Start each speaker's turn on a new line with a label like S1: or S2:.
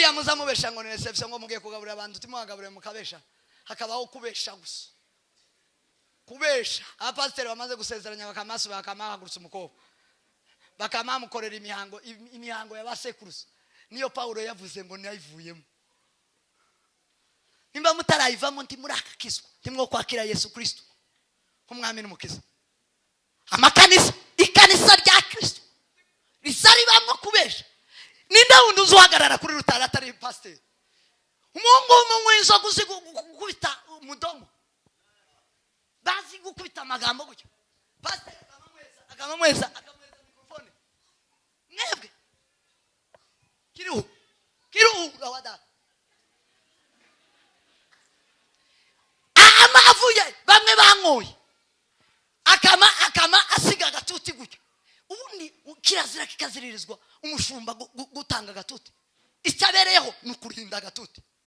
S1: Biriya muzamubesha ngo ni reception, ngo mugiye kugaburira abantu, timwagaburira mukabesha, hakabaho kubesha gusa, kubesha. Abapasiteri bamaze gusezeranya bakamasu, bakamahagurutsa umukobwa, bakamamukorera imihango, imihango ya basekuruza. Niyo Pawulo yavuze ngo nayivuyemo. Nimba mutarayivamo, ntimurakakizwa, ntimwo kwakira Yesu Kristo nk'umwami n'umukiza. Amakanisa, ikanisa rya Kristo risa ribamo kubesha. Ninde wundi uzi uhagarara kuri rutari atari pasiteri? Umuhungu w'umunywi w'inzoga uzi gukubita umudomo, bazi gukubita amagambo gutyo, pasiteri akamamweza, akamamweza, akamweza mikorofone. Mwebwe kiriho kiriho urawa data ama avuye, bamwe banyoye, akama asiga agatuti gutyo. Ubundi kirazira kikaziririzwa umushumba gutanga agatuti. Icyo abereyeho ni ukurinda agatuti.